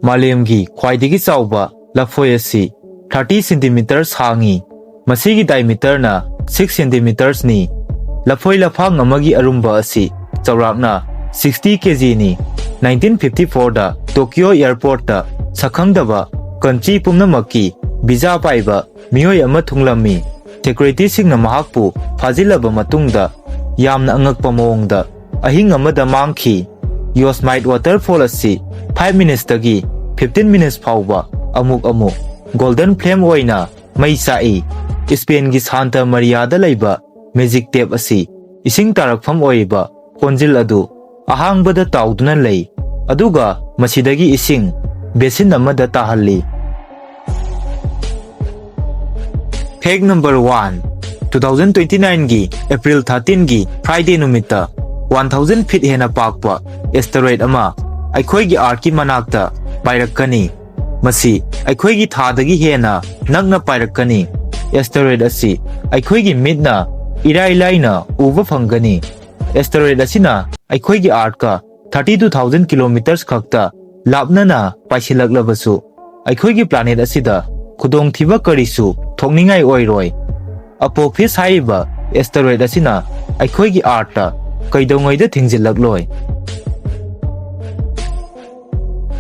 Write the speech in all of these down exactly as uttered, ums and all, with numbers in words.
ꯃꯥꯂꯦꯝꯒꯤ ꯈ꯭ꯋꯥꯏꯗꯒꯤ ꯆꯥꯎꯕ ꯂꯐꯣꯏ ꯑꯁꯤ thirty centimeters ꯁꯥꯡꯉꯤ꯫ ꯃꯁꯤꯒꯤ diameterꯅ six centimetersꯅꯤ꯫ ꯂꯐꯣꯏ ꯂꯐꯥꯡ ꯑꯃꯒꯤ ꯑꯔꯨꯝꯕ ꯑꯁꯤ ꯆꯥꯎꯔꯥꯛꯅ sixty kgꯅꯤ꯫ Nineteen fifty fourꯗ Tokyo airportꯇ ꯁꯛꯈꯪꯗꯕ country ꯄꯨꯝꯅꯃꯛꯀꯤ visa ꯄꯥꯏꯕ ꯃꯤꯑꯣꯏ ꯑꯃ ꯊꯨꯡꯂꯝꯃꯤ꯫ Securityꯁꯤꯡꯅ ꯃꯍꯥꯛꯄꯨ ꯐꯥꯖꯤꯜꯂꯕ ꯃꯇꯨꯡꯗ ꯌꯥꯝꯅ ꯑꯉꯛꯄ ꯃꯑꯣꯡꯗ ꯑꯍꯤꯡ ꯑꯃꯗ ꯃꯥꯡꯈꯤ꯫ Yosemite waterfall ꯑꯁꯤ five minutesꯇꯒꯤ fifteen minutes ꯐꯥꯎꯕ ꯑꯃꯨꯛ ꯑꯃꯨꯛ golden flame ꯑꯣꯏꯅ ꯃꯩ ꯆꯥꯛꯏ꯫ ꯁ꯭ꯄꯦꯟꯒꯤ ꯁꯥꯟꯇ ꯃꯔꯤꯌꯥꯗ ꯂꯩꯕ magic tap ꯑꯁꯤ ꯏꯁꯤꯡ ꯇꯥꯔꯛꯐꯝ ꯑꯣꯏꯔꯤꯕ ꯀꯣꯟꯖꯤꯜ ꯑꯗꯨ ꯑꯍꯥꯡꯕꯗ ꯇꯥꯎꯗꯨꯅ ꯂꯩ, ꯑꯗꯨꯒ ꯃꯁꯤꯗꯒꯤ ꯏꯁꯤꯡ basin ꯑꯃꯗ ꯇꯥꯍꯜꯂꯤ꯫ Fact number one, two thousand twenty nineꯒꯤ April thirteenꯒꯤ Friday ꯅꯨꯃꯤꯠꯇ one thousand feet ꯍꯦꯟꯅ ꯄꯥꯛꯄ asteroid ꯑꯃ ꯑꯩꯈꯣꯏꯒꯤ Earthꯀꯤ ꯃꯅꯥꯛꯇ ꯄꯥꯏꯔꯛꯀꯅꯤ꯫ ꯃꯁꯤ ꯑꯩꯈꯣꯏꯒꯤ ꯊꯥꯗꯒꯤ ꯍꯦꯟꯅ ꯅꯛꯅ ꯄꯥꯏꯔꯛꯀꯅꯤ꯫ Asteroid ꯑꯁꯤ ꯑꯩꯈꯣꯏꯒꯤ ꯃꯤꯠꯅ ꯏꯔꯥꯏ ꯂꯥꯏꯅ ꯎꯕ ꯐꯪꯒꯅꯤ꯫ Asteroid ꯑꯁꯤꯅ ꯑꯩꯈꯣꯏꯒꯤ Earthꯀ thirty two thousand kilometers ꯈꯛꯇ ꯂꯥꯞꯅꯅ ꯄꯥꯏꯁꯤꯜꯂꯛꯂꯕꯁꯨ, ꯑꯩꯈꯣꯏꯒꯤ planet ꯑꯁꯤꯗ ꯈꯨꯗꯣꯡꯊꯤꯕ ꯀꯔꯤꯁꯨ ꯊꯣꯛꯅꯤꯡꯉꯥꯏ ꯑꯣꯏꯔꯣꯏ꯫ Apophis ꯍꯥꯏꯔꯤꯕ asteroid ꯑꯁꯤꯅ ꯑꯩꯈꯣꯏꯒꯤ Earthꯇ ꯀꯩꯗꯧꯉꯩꯗ ꯊꯤꯡꯖꯤꯜꯂꯛꯂꯣꯏ꯫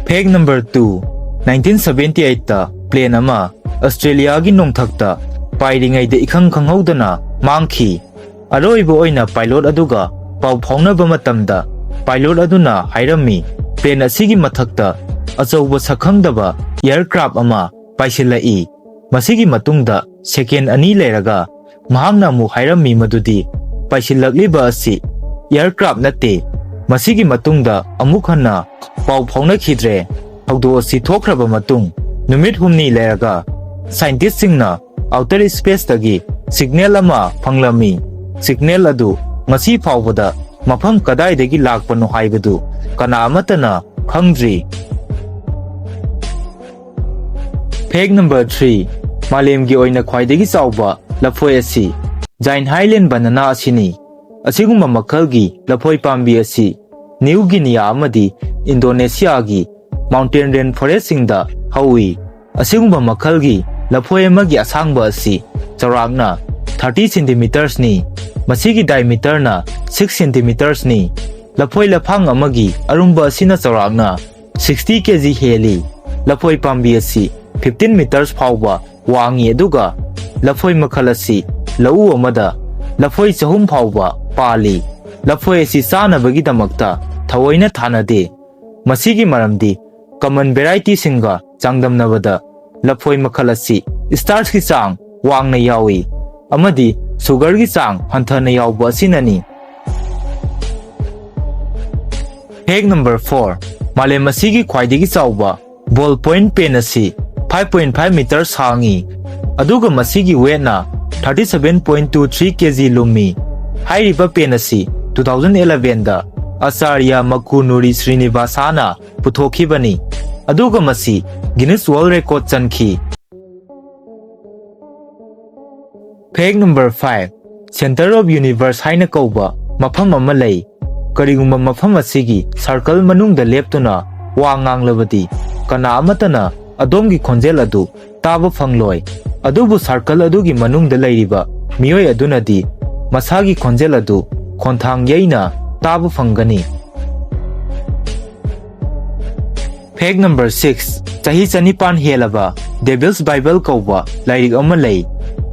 Fact number two, nineteen seventy eightꯇ plane ꯑꯃ Australiaꯒꯤ ꯅꯣꯡꯊꯛꯇ ꯄꯥꯏꯔꯤꯉꯩꯗ ꯏꯈꯪ ꯈꯪꯍꯧꯗꯅ ꯃꯥꯡꯈꯤ꯫ ꯑꯔꯣꯏꯕ ꯑꯣꯏꯅ pilot ꯑꯗꯨꯒ ꯄꯥꯎ ꯐꯥꯎꯅꯕ ꯃꯇꯝꯗ, pilot ꯑꯗꯨꯅ ꯍꯥꯏꯔꯝꯃꯤ, plane ꯑꯁꯤꯒꯤ ꯃꯊꯛꯇ ꯑꯆꯧꯕ ꯁꯛꯈꯪꯗꯕ aircraft ꯑꯃ ꯄꯥꯏꯁꯤꯜꯂꯛꯏ꯫ ꯃꯁꯤꯒꯤ ꯃꯇꯨꯡꯗ second ꯑꯅꯤ ꯂꯩꯔꯒ ꯃꯍꯥꯛꯅ ꯑꯃꯨꯛ ꯍꯥꯏꯔꯝꯃꯤ ꯃꯗꯨꯗꯤ ꯄꯥꯏꯁꯤꯜꯂꯛꯂꯤꯕ ꯑꯁꯤ aircraft ꯅꯠꯇꯦ꯫ ꯃꯁꯤꯒꯤ ꯃꯇꯨꯡꯗ ꯑꯃꯨꯛ ꯍꯟꯅ ꯄꯥꯎ ꯐꯥꯎꯅꯈꯤꯗ꯭ꯔꯦ꯫ ꯊꯧꯗꯣꯛ ꯑꯁꯤ ꯊꯣꯛꯈ꯭ꯔꯕ ꯃꯇꯨꯡ ꯅꯨꯃꯤꯠ ꯍꯨꯝꯅꯤ ꯂꯩꯔꯒ scientistꯁꯤꯡꯅ outer spaceꯇꯒꯤ signal ꯑꯃ ꯐꯪꯂꯝꯃꯤ꯫ Signal ꯑꯗꯨ ꯉꯁꯤ ꯐꯥꯎꯕꯗ ꯃꯐꯝ ꯀꯗꯥꯏꯗꯒꯤ ꯂꯥꯛꯄꯅꯣ ꯍꯥꯏꯕꯗꯨ ꯀꯅꯥ ꯑꯃꯠꯇꯅ ꯈꯪꯗ꯭ꯔꯤ꯫ Fact number three, ꯃꯥꯂꯦꯝꯒꯤ ꯑꯣꯏꯅ ꯈ꯭ꯋꯥꯏꯗꯒꯤ ꯆꯥꯎꯕ ꯂꯐꯣꯏ ꯑꯁꯤ Giant Highland Banana ꯑꯁꯤꯅꯤ꯫ ꯑꯁꯤꯒꯨꯝꯕ ꯃꯈꯜꯒꯤ ꯂꯐꯣꯏ ꯄꯥꯝꯕꯤ ꯑꯁꯤ New Guinea ꯑꯃꯗꯤ Indonesiaꯒꯤ mountain rain forestꯁꯤꯡꯗ ꯍꯧꯏ꯫ ꯑꯁꯤꯒꯨꯝꯕ ꯃꯈꯜꯒꯤ ꯂꯐꯣꯏ ꯑꯃꯒꯤ ꯑꯁꯥꯡꯕ ꯑꯁꯤ ꯆꯥꯎꯔꯥꯛꯅ thirty centimetersꯅꯤ꯫ ꯃꯁꯤꯒꯤ diameterꯅ six centimetersꯅꯤ꯫ ꯂꯐꯣꯏ ꯂꯐꯥꯡ ꯑꯃꯒꯤ ꯑꯔꯨꯝꯕ ꯑꯁꯤꯅ ꯆꯥꯎꯔꯥꯛꯅ sixty kg ꯍꯦꯜꯂꯤ꯫ ꯂꯐꯣꯏ ꯄꯥꯝꯕꯤ ꯑꯁꯤ fifteen meters ꯐꯥꯎꯕ ꯋꯥꯡꯉꯤ, ꯑꯗꯨꯒ ꯂꯐꯣꯏ ꯃꯈꯜ ꯑꯁꯤ ꯂꯧꯎ ꯑꯃꯗ ꯂꯐꯣꯏ ꯆꯍꯨꯝ ꯐꯥꯎꯕ ꯄꯥꯜꯂꯤ꯫ ꯂꯐꯣꯏ ꯑꯁꯤ ꯆꯥꯅꯕꯒꯤꯗꯃꯛꯇ ꯊꯑꯣꯏꯅ ꯊꯥꯅꯗꯦ꯫ ꯃꯁꯤꯒꯤ ꯃꯔꯝꯗꯤ common varietyꯁꯤꯡꯒ ꯆꯥꯡꯗꯝꯅꯕꯗ ꯂꯐꯣꯏ ꯃꯈꯜ ꯑꯁꯤ starchꯀꯤ ꯆꯥꯡ ꯋꯥꯡꯅ ꯌꯥꯎꯏ ꯑꯃꯗꯤ sugarꯒꯤ ꯆꯥꯡ ꯍꯟꯊꯅ ꯌꯥꯎꯕ ꯑꯁꯤꯅꯅꯤ꯫ Fact number four, ꯃꯥꯂꯦꯝ ꯑꯁꯤꯒꯤ ꯈ꯭ꯋꯥꯏꯗꯒꯤ ꯆꯥꯎꯕ ball point pen ꯑꯁꯤ five point five meter ꯁꯥꯡꯏ, ꯑꯗꯨꯒ ꯃꯁꯤꯒꯤ weightꯅ thirty seven point two three kg ꯂꯨꯝꯃꯤ꯫ ꯍꯥꯏꯔꯤꯕ pen ꯑꯁꯤ two thousand elevenꯗ ꯑꯆꯥꯔꯌ ꯃꯀꯨꯅꯨꯔꯤ ꯁ꯭ꯔꯤꯅꯤꯕꯥꯁꯥꯅ ꯄꯨꯊꯣꯛꯈꯤꯕꯅꯤ, ꯑꯗꯨꯒ ꯃꯁꯤ Guinness World Record ꯆꯟꯈꯤ꯫ Fact number five, Center of Universe ꯍꯥꯏꯅ ꯀꯧꯕ ꯃꯐꯝ ꯑꯃ ꯂꯩ꯫ ꯀꯔꯤꯒꯨꯝꯕ ꯃꯐꯝ ꯑꯁꯤꯒꯤ circle ꯃꯅꯨꯡꯗ ꯂꯦꯞꯇꯨꯅ ꯋꯥ ꯉꯥꯡꯂꯕꯗꯤ, ꯀꯅꯥ ꯑꯃꯠꯇꯅ ꯑꯗꯣꯝꯒꯤ ꯈꯣꯟꯖꯦꯜ ꯑꯗꯨ ꯇꯥꯕ ꯐꯪꯂꯣꯏ꯫ ꯑꯗꯨꯕꯨ circle ꯑꯗꯨꯒꯤ ꯃꯅꯨꯡꯗ ꯂꯩꯔꯤꯕ ꯃꯤꯑꯣꯏ ꯑꯗꯨꯅꯗꯤ ꯃꯁꯥꯒꯤ ꯈꯣꯟꯖꯦꯜ ꯑꯗꯨ ꯈꯣꯟꯊꯥꯡ ꯌꯩꯅ ꯇꯥꯕ ꯐꯪꯒꯅꯤ꯫ Fact number six, ꯆꯍꯤ ꯆꯅꯤꯄꯥꯟ ꯍꯦꯜꯂꯕ Devil's Bible ꯀꯧꯕ ꯂꯥꯏꯔꯤꯛ ꯑꯃ ꯂꯩ꯫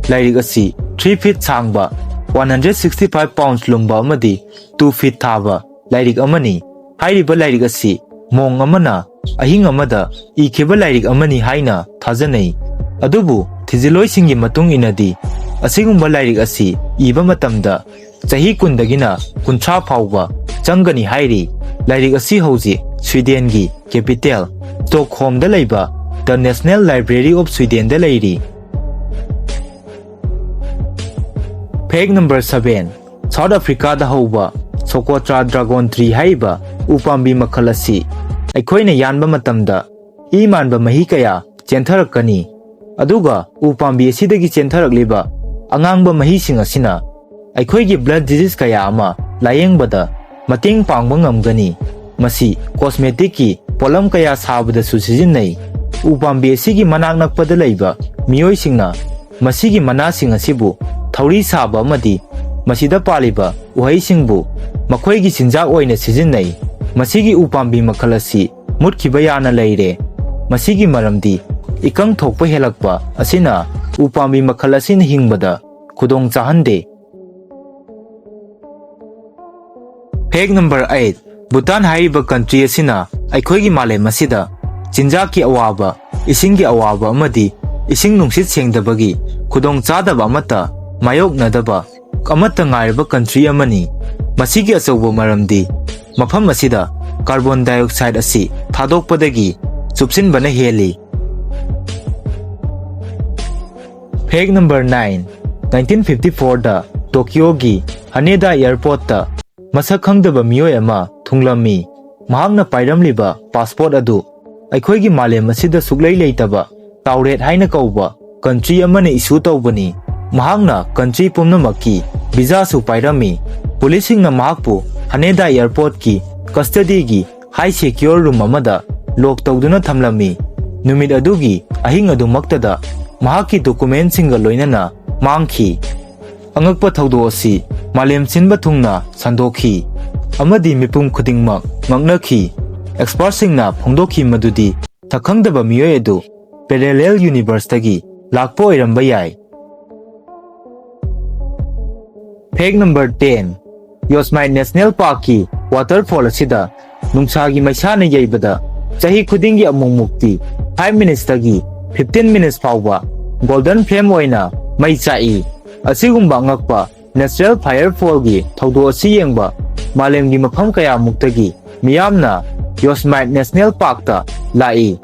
ꯂꯥꯏꯔꯤꯛ ꯑꯁꯤ three feet ꯁꯥꯡꯕ, one hundred sixty five pounds ꯂꯨꯝꯕ ꯑꯃꯗꯤ two feet ꯊꯥꯕ ꯂꯥꯏꯔꯤꯛ ꯑꯃꯅꯤ꯫ ꯍꯥꯏꯔꯤꯕ ꯂꯥꯏꯔꯤꯛ ꯑꯁꯤ monk ꯑꯃꯅ ꯑꯍꯤꯡ ꯑꯃꯗ ꯏꯈꯤꯕ ꯂꯥꯏꯔꯤꯛ ꯑꯃꯅꯤ ꯍꯥꯏꯅ ꯊꯥꯖꯅꯩ꯫ ꯑꯗꯨꯕꯨ ꯊꯤꯖꯤꯜꯂꯣꯏꯁꯤꯡꯒꯤ ꯃꯇꯨꯡ ꯏꯟꯅꯗꯤ, ꯑꯁꯤꯒꯨꯝꯕ ꯂꯥꯏꯔꯤꯛ ꯑꯁꯤ ꯏꯕ ꯃꯇꯝꯗ ꯆꯍꯤ ꯀꯨꯟꯗꯒꯤꯅ ꯀꯨꯟꯊ꯭ꯔꯥ ꯐꯥꯎꯕ ꯆꯪꯒꯅꯤ ꯍꯥꯏꯔꯤ꯫ ꯂꯥꯏꯔꯤꯛ ꯑꯁꯤ ꯍꯧꯖꯤꯛ Swedenꯒꯤ capital Stockholmꯗ ꯂꯩꯕ The National Library of Swedenꯗ ꯂꯩꯔꯤ꯫ Fact number seven, South Africaꯗ ꯍꯧꯕ Socotra dragon tree ꯍꯥꯏꯔꯤꯕ ꯎꯄꯥꯝꯕꯤ ꯃꯈꯜ ꯑꯁꯤ ꯑꯩꯈꯣꯏꯅ ꯌꯥꯟꯕ ꯃꯇꯝꯗ ꯏ ꯃꯥꯟꯕ ꯃꯍꯤ ꯀꯌꯥ ꯆꯦꯟꯊꯔꯛꯀꯅꯤ꯫ ꯑꯗꯨꯒ ꯎ ꯄꯥꯝꯕꯤ ꯑꯁꯤꯗꯒꯤ ꯆꯦꯟꯊꯔꯛꯂꯤꯕ ꯑꯉꯥꯡꯕ ꯃꯍꯤꯁꯤꯡ ꯑꯁꯤꯅ ꯑꯩꯈꯣꯏꯒꯤ blood disease ꯀꯌꯥ ꯑꯃ ꯂꯥꯌꯦꯡꯕꯗ ꯃꯇꯦꯡ ꯄꯥꯡꯕ ꯉꯝꯒꯅꯤ꯫ ꯃꯁꯤ cosmeticꯀꯤ ꯄꯣꯠꯂꯝ ꯀꯌꯥ ꯁꯥꯕꯗꯁꯨ ꯁꯤꯖꯤꯟꯅꯩ꯫ ꯎꯄꯥꯝꯕꯤ ꯑꯁꯤꯒꯤ ꯃꯅꯥꯛ ꯅꯛꯄꯗ ꯂꯩꯕ ꯃꯤꯑꯣꯏꯁꯤꯡꯅ ꯃꯁꯤꯒꯤ ꯃꯅꯥꯁꯤꯡ ꯑꯁꯤꯕꯨ ꯊꯧꯔꯤ ꯁꯥꯕ ꯑꯃꯗꯤ ꯃꯁꯤꯗ ꯄꯥꯜꯂꯤꯕ ꯎꯍꯩꯁꯤꯡꯕꯨ ꯃꯈꯣꯏꯒꯤ ꯆꯤꯟꯖꯥꯛ ꯑꯣꯏꯅ ꯁꯤꯖꯤꯟꯅꯩ꯫ ꯃꯁꯤꯒꯤ ꯎꯄꯥꯝꯕꯤ ꯃꯈꯜ ꯑꯁꯤ ꯃꯨꯠꯈꯤꯕ ꯌꯥꯅ ꯂꯩꯔꯦ꯫ ꯃꯁꯤꯒꯤ ꯃꯔꯝꯗꯤ ꯏꯀꯪ ꯊꯣꯛꯄ ꯍꯦꯜꯂꯛꯄ ꯑꯁꯤꯅ ꯎꯄꯥꯝꯕꯤ ꯃꯈꯜ ꯑꯁꯤꯅ ꯍꯤꯡꯕꯗ ꯈꯨꯗꯣꯡ ꯆꯥꯍꯟꯗꯦ꯫ Fact number eight, ꯚꯨꯇꯥꯟ ꯍꯥꯏꯔꯤꯕ country ꯑꯁꯤꯅ ꯑꯩꯈꯣꯏꯒꯤ ꯃꯥꯂꯦꯝ ꯑꯁꯤꯗ ꯆꯤꯟꯖꯥꯛꯀꯤ ꯑꯋꯥꯕ, ꯏꯁꯤꯡꯒꯤ ꯑꯋꯥꯕ ꯑꯃꯗꯤ ꯏꯁꯤꯡ ꯅꯨꯡꯁꯤꯠ ꯁꯦꯡꯗꯕꯒꯤ ꯈꯨꯗꯣꯡ ꯆꯥꯗꯕ ꯑꯃꯠꯇ ꯃꯥꯌꯣꯛꯅꯗꯕ ꯑꯃꯠꯇ ꯉꯥꯏꯔꯕ country ꯑꯃꯅꯤ꯫ ꯃꯁꯤꯒꯤ ꯑꯆꯧꯕ ꯃꯔꯝꯗꯤ ꯃꯐꯝ ꯑꯁꯤꯗ carbon dioxide ꯑꯁꯤ ꯊꯥꯗꯣꯛꯄꯗꯒꯤ ꯆꯨꯞꯁꯤꯟꯕꯅ ꯍꯦꯜꯂꯤ꯫ Fact number nine, nineteen fifty fourꯗ ꯇꯣꯀꯤꯌꯣꯒꯤ ꯍꯅꯦꯗꯥ airportꯇ ꯃꯁꯛ ꯈꯪꯗꯕ ꯃꯤꯑꯣꯏ ꯑꯃ ꯊꯨꯡꯂꯝꯃꯤ꯫ ꯃꯍꯥꯛꯅ ꯄꯥꯏꯔꯝꯂꯤꯕ passport ꯑꯗꯨ ꯑꯩꯈꯣꯏꯒꯤ ꯃꯥꯂꯦꯝ ꯑꯁꯤꯗ ꯁꯨꯛꯂꯩ ꯂꯩꯇꯕ ꯇꯥꯎꯔꯦꯠ ꯍꯥꯏꯅ ꯀꯧꯕ country ꯑꯃꯅ issue ꯇꯧꯕꯅꯤ꯫ ꯃꯍꯥꯛꯅ country ꯄꯨꯝꯅꯃꯛꯀꯤ visaꯁꯨ ꯄꯥꯏꯔꯝꯃꯤ꯫ ꯄꯨꯂꯤꯁꯁꯤꯡꯅ ꯃꯍꯥꯛꯄꯨ ꯍꯅꯦꯗꯥ airportꯀꯤ custodyꯒꯤ high secure room ꯑꯃꯗ lock ꯇꯧꯗꯨꯅ ꯊꯝꯂꯝꯃꯤ꯫ ꯅꯨꯃꯤꯠ ꯑꯗꯨꯒꯤ ꯑꯍꯤꯡ ꯑꯗꯨꯃꯛꯇꯗ ꯃꯍꯥꯛꯀꯤ documentꯁꯤꯡꯒ ꯂꯣꯏꯅꯅ ꯃꯥꯡꯈꯤ꯫ ꯑꯉꯛꯄ ꯊꯧꯗꯣꯛ ꯑꯁꯤ ꯃꯥꯂꯦꯝ ꯁꯤꯟꯕ ꯊꯨꯡꯅ ꯁꯟꯗꯣꯛꯈꯤ ꯑꯃꯗꯤ ꯃꯤꯄꯨꯝ ꯈꯨꯗꯤꯡꯃꯛ ꯉꯛꯅꯈꯤ꯫ Expertꯁꯤꯡꯅ ꯐꯣꯡꯗꯣꯛꯈꯤ ꯃꯗꯨꯗꯤ ꯁꯛꯈꯪꯗꯕ ꯃꯤꯑꯣꯏ ꯑꯗꯨ parallel universeꯇꯒꯤ ꯂꯥꯛꯄ ꯑꯣꯏꯔꯝꯕ ꯌꯥꯏ꯫ Fact number ten, Yosemite National Parkꯀꯤ waterfall ꯑꯁꯤꯗ ꯅꯨꯡꯁꯥꯒꯤ ꯃꯩꯁꯥꯅ ꯌꯩꯕꯗ ꯆꯍꯤ ꯈꯨꯗꯤꯡꯒꯤ ꯑꯃꯨꯛꯃꯨꯛꯇꯤ five minutesꯇꯒꯤ fifteen minutes ꯐꯥꯎꯕ golden flame ꯑꯣꯏꯅ ꯃꯩ ꯆꯥꯛꯏ꯫ ꯑꯁꯤꯒꯨꯝꯕ ꯑꯉꯛꯄ natural firefallꯒꯤ ꯊꯧꯗꯣꯛ ꯑꯁꯤ ꯌꯦꯡꯕ ꯃꯥꯂꯦꯝꯒꯤ ꯃꯐꯝ ꯀꯌꯥꯃꯨꯛꯇꯒꯤ ꯃꯤꯌꯥꯝꯅ Yosemite National Parkꯇ ꯂꯥꯛꯏ꯫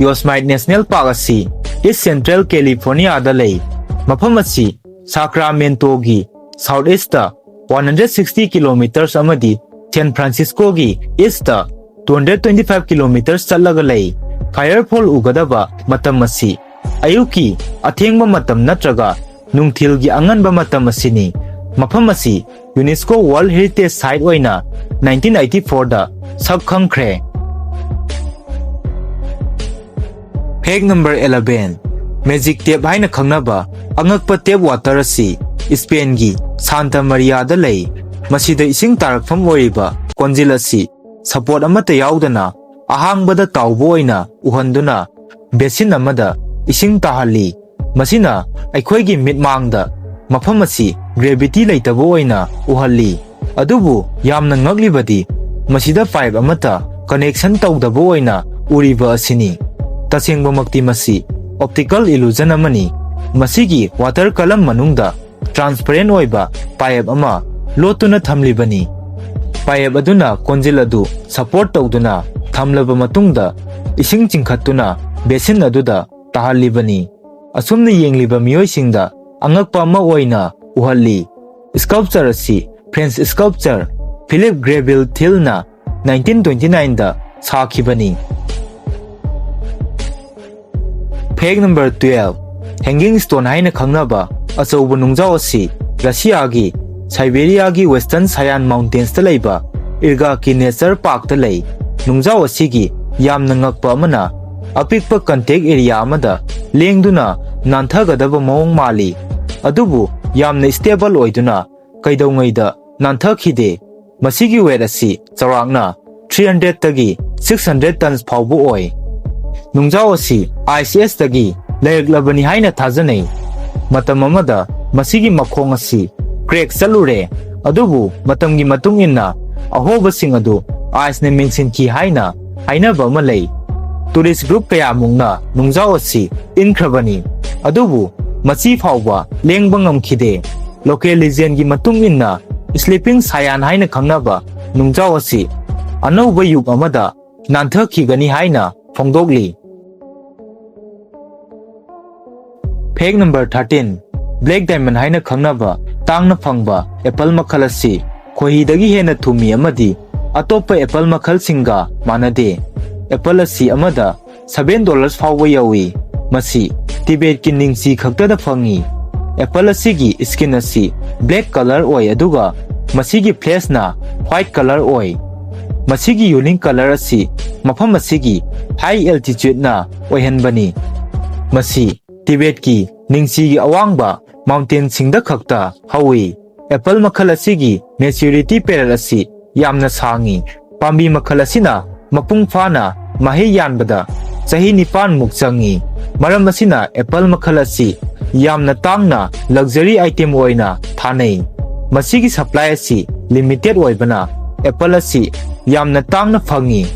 Yosemite National Park ꯑꯁꯤ East Central Californiaꯗ ꯂꯩ꯫ ꯃꯐꯝ ꯑꯁꯤ Sacramentoꯒꯤ south eastꯇ one hundred sixty kilometers ꯑꯃꯗꯤ San Franciscoꯒꯤ eastꯇ two hundred twenty five kilometers ꯆꯠꯂꯒ ꯂꯩ꯫ Firefall ꯎꯒꯗꯕ ꯃꯇꯝ ꯑꯁꯤ ꯑꯌꯨꯛꯀꯤ ꯑꯊꯦꯡꯕ ꯃꯇꯝ ꯅꯠꯇ꯭ꯔꯒ ꯅꯨꯡꯊꯤꯜꯒꯤ ꯑꯉꯟꯕ ꯃꯇꯝ ꯑꯁꯤꯅꯤ꯫ ꯃꯐꯝ ꯑꯁꯤ UNESCO World Heritage Site ꯑꯣꯏꯅ nineteen eighty fourꯗ ꯁꯛ ꯈꯪꯈ꯭ꯔꯦ꯫ Fact number eleven, magic tap ꯍꯥꯏꯅ ꯈꯪꯅꯕ ꯑꯉꯛꯄ tap water ꯑꯁꯤ ꯏꯁꯄꯦꯟꯒꯤ ꯁꯥꯟꯇ ꯃꯔꯤꯌꯥꯗ ꯂꯩ꯫ ꯃꯁꯤꯗ ꯏꯁꯤꯡ ꯇꯥꯔꯛꯐꯝ ꯑꯣꯏꯔꯤꯕ ꯀꯣꯟꯖꯤꯜ ꯑꯁꯤ ꯁꯄꯣꯔꯠ ꯑꯃꯠꯇ ꯌꯥꯎꯗꯅ ꯑꯍꯥꯡꯕꯗ ꯇꯥꯎꯕ ꯑꯣꯏꯅ ꯎꯍꯟꯗꯨꯅ ꯕꯦꯁꯤꯟ ꯑꯃꯗ ꯏꯁꯤꯡ ꯇꯥꯍꯜꯂꯤ꯫ ꯃꯁꯤꯅ ꯑꯩꯈꯣꯏꯒꯤ ꯃꯤꯠꯃꯥꯡꯗ ꯃꯐꯝ ꯑꯁꯤ ꯒ꯭ꯔꯦꯚꯤꯇꯤ ꯂꯩꯇꯕ ꯑꯣꯏꯅ ꯎꯍꯜꯂꯤ꯫ ꯑꯗꯨꯕꯨ ꯌꯥꯝꯅ ꯉꯛꯂꯤꯕꯗꯤ ꯃꯁꯤꯗ ꯄꯥꯏꯞ ꯑꯃꯠꯇ ꯀꯅꯦꯛꯁꯟ ꯇꯧꯗꯕ ꯑꯣꯏꯅ ꯎꯔꯤꯕ ꯑꯁꯤꯅꯤ꯫ ꯇꯁꯦꯡꯕꯃꯛꯇꯤ ꯃꯁꯤ ꯑꯣꯞꯇꯤꯀꯦꯜ ꯏꯂꯨꯖꯟ ꯑꯃꯅꯤ꯫ ꯃꯁꯤꯒꯤ ꯋꯥꯇꯔ ꯀꯂꯝ ꯃꯅꯨꯡꯗ ꯇ꯭ꯔꯥꯟꯁꯄꯔꯦꯟ ꯑꯣꯏꯕ ꯄꯥꯏꯞ ꯑꯃ ꯂꯣꯠꯇꯨꯅ ꯊꯝꯂꯤꯕꯅꯤ꯫ ꯄꯥꯏꯞ ꯑꯗꯨꯅ ꯀꯣꯟꯖꯤꯜ ꯑꯗꯨ ꯁꯄꯣꯔꯠ ꯇꯧꯗꯨꯅ ꯊꯝꯂꯕ ꯃꯇꯨꯡꯗ ꯏꯁꯤꯡ ꯆꯤꯡꯈꯠꯇꯨꯅ ꯕꯦꯁꯤꯟ ꯑꯗꯨꯗ ꯇꯥꯍꯜꯂꯤꯕꯅꯤ꯫ ꯑꯁꯨꯝꯅ ꯌꯦꯡꯂꯤꯕ ꯃꯤꯑꯣꯏꯁꯤꯡꯗ ꯑꯉꯛꯄ ꯑꯃ ꯑꯣꯏꯅ ꯎꯍꯜꯂꯤ꯫ ꯁ꯭ꯀꯜꯞꯆꯔ ꯑꯁꯤ ꯐ꯭ꯔꯦꯟꯁ ꯁ꯭ꯀꯜꯞꯆꯔ ꯐꯤꯂꯤꯞ ꯒ꯭ꯔꯦꯕꯤꯜ ꯊꯤꯜꯅ ꯅꯥꯏꯟꯇꯤꯟ ꯇ꯭ꯋꯦꯟꯇꯤ ꯅꯥꯏꯟꯗ ꯁꯥꯈꯤꯕꯅꯤ꯫ Fact number twelve, hanging stone ꯍꯥꯏꯅ ꯈꯪꯅꯕ ꯑꯆꯧꯕ ꯅꯨꯡꯖꯥꯎ ꯑꯁꯤ ꯔꯁꯤꯌꯥꯒꯤ ꯁꯥꯏꯕꯦꯔꯤꯌꯥꯒꯤ ꯋꯦꯁꯇꯔꯟ ꯁꯥꯌꯥꯟ ꯃꯥꯎꯟꯇꯦꯟꯁꯇ ꯂꯩꯕ ꯏꯔꯒꯥꯀꯤ ꯅꯦꯆꯔ ꯄꯥꯔꯛꯇ ꯂꯩ꯫ ꯅꯨꯡꯖꯥꯎ ꯑꯁꯤꯒꯤ ꯌꯥꯝꯅ ꯉꯛꯄ ꯑꯃꯅ ꯑꯄꯤꯛꯄ ꯀꯟꯇꯦꯛ ꯑꯦꯔꯤꯌꯥ ꯑꯃꯗ ꯂꯦꯡꯗꯨꯅ ꯅꯥꯟꯊꯒꯗꯕ ꯃꯑꯣꯡ ꯃꯥꯜꯂꯤ, ꯑꯗꯨꯕꯨ ꯌꯥꯝꯅ ꯁ꯭ꯇꯦꯕꯜ ꯑꯣꯏꯗꯨꯅ ꯀꯩꯗꯧꯉꯩꯗ ꯅꯥꯟꯊꯈꯤꯗꯦ꯫ ꯃꯁꯤꯒꯤ ꯋꯦꯠ ꯑꯁꯤ ꯆꯥꯎꯔꯥꯛꯅ ꯊ꯭ꯔꯤ ꯍꯟꯗ꯭ꯔꯦꯗꯇꯒꯤ ꯁꯤꯛꯁ ꯍꯟꯗ꯭ꯔꯦꯗ ꯇꯟꯁ ꯐꯥꯎꯕ ꯑꯣꯏ꯫ ꯅꯨꯡꯖꯥꯎ ꯑꯁꯤ ꯑꯥꯏꯁ ꯑꯦꯖꯇꯒꯤ ꯂꯩꯔꯛꯂꯕꯅꯤ ꯍꯥꯏꯅ ꯊꯥꯖꯅꯩ꯫ ꯃꯇꯝ ꯑꯃꯗ ꯃꯁꯤꯒꯤ ꯃꯈꯣꯡ ꯑꯁꯤ ꯀ꯭ꯔꯦꯛ ꯆꯠꯂꯨꯔꯦ, ꯑꯗꯨꯕꯨ ꯃꯇꯝꯒꯤ ꯃꯇꯨꯡ ꯏꯟꯅ ꯑꯍꯣꯕꯁꯤꯡ ꯑꯗꯨ ꯑꯥꯏꯁꯅ ꯃꯦꯟꯁꯤꯟꯈꯤ ꯍꯥꯏꯅ ꯍꯥꯏꯅꯕ ꯑꯃ ꯂꯩ꯫ ꯇꯨꯔꯤꯁ ꯒ꯭ꯔꯨꯞ ꯀꯌꯥꯃꯨꯛꯅ ꯅꯨꯡꯖꯥꯎ ꯑꯁꯤ ꯏꯟꯈ꯭ꯔꯕꯅꯤ, ꯑꯗꯨꯕꯨ ꯃꯁꯤ ꯐꯥꯎꯕ ꯂꯦꯡꯕ ꯉꯝꯈꯤꯗꯦ꯫ ꯂꯣꯀꯦꯜ ꯂꯤꯖꯦꯟꯒꯤ ꯃꯇꯨꯡ ꯏꯟꯅ, ꯁ꯭ꯂꯤꯄꯤꯡ ꯁꯥꯌꯥꯟ ꯍꯥꯏꯅ ꯈꯪꯅꯕ ꯅꯨꯡꯖꯥꯎ ꯑꯁꯤ ꯑꯅꯧꯕ ꯌꯨꯒ ꯑꯃꯗ ꯅꯥꯟꯊꯈꯤꯒꯅꯤ ꯍꯥꯏꯅ ꯐꯣꯡꯗꯣꯛꯂꯤ꯫ Fact number thirteen, black diamond ꯍꯥꯏꯅ ꯈꯪꯅꯕ ꯇꯥꯡꯅ ꯐꯪꯕ ꯑꯦꯄꯜ ꯃꯈꯜ ꯑꯁꯤ ꯈꯣꯏꯍꯤꯗꯒꯤ ꯍꯦꯟꯅ ꯊꯨꯝꯃꯤ ꯑꯃꯗꯤ ꯑꯇꯣꯞꯄ ꯑꯦꯄꯜ ꯃꯈꯜꯁꯤꯡꯒ ꯃꯥꯟꯅꯗꯦ꯫ ꯑꯦꯄꯜ ꯑꯁꯤ ꯑꯃꯗ seven dollars ꯐꯥꯎꯕ ꯌꯧꯏ꯫ ꯃꯁꯤ ꯇꯤꯕꯦꯠꯀꯤ ꯅꯤꯡꯆꯤ ꯈꯛꯇꯗ ꯐꯪꯏ꯫ ꯑꯦꯄꯜ ꯑꯁꯤꯒꯤ skin ꯑꯁꯤ black colour ꯑꯣꯏ, ꯑꯗꯨꯒ ꯃꯁꯤꯒꯤ fleshꯅ white colour ꯑꯣꯏ꯫ ꯃꯁꯤꯒꯤ unique colour ꯑꯁꯤ ꯃꯐꯝ ꯑꯁꯤꯒꯤ high altitude ꯅ ꯑꯣꯏꯍꯟꯕꯅꯤ꯫ ꯃꯁꯤ ꯇꯤꯕꯦꯠꯀꯤ ꯅꯤꯡꯆꯤꯒꯤ ꯑꯋꯥꯡꯕ mountain ꯁꯤꯡꯗ ꯈꯛꯇ ꯍꯧꯏ꯫ Apple ꯃꯈꯜ ꯑꯁꯤꯒꯤ maturity period ꯑꯁꯤ ꯌꯥꯝꯅ ꯁꯥꯡꯏ꯫ ꯄꯥꯝꯕꯤ ꯃꯈꯜ ꯑꯁꯤꯅ ꯃꯄꯨꯡ ꯐꯥꯅ ꯃꯍꯩ ꯌꯥꯟꯕꯗ ꯆꯍꯤ ꯅꯤꯄꯥꯟ ꯃꯨꯛ ꯆꯪꯏ꯫ ꯃꯔꯝ ꯑꯁꯤꯅ apple ꯃꯈꯜ ꯑꯁꯤ ꯌꯥꯝꯅ ꯇꯥꯡꯅ luxury item ꯑꯣꯏꯅ ꯊꯥꯅꯩ꯫ ꯃꯁꯤꯒꯤ supply ꯑꯁꯤ limited ꯑꯣꯏꯕꯅ apple ꯑꯁꯤ ꯌꯥꯝꯅ ꯇꯥꯡꯅ ꯐꯪꯏ꯫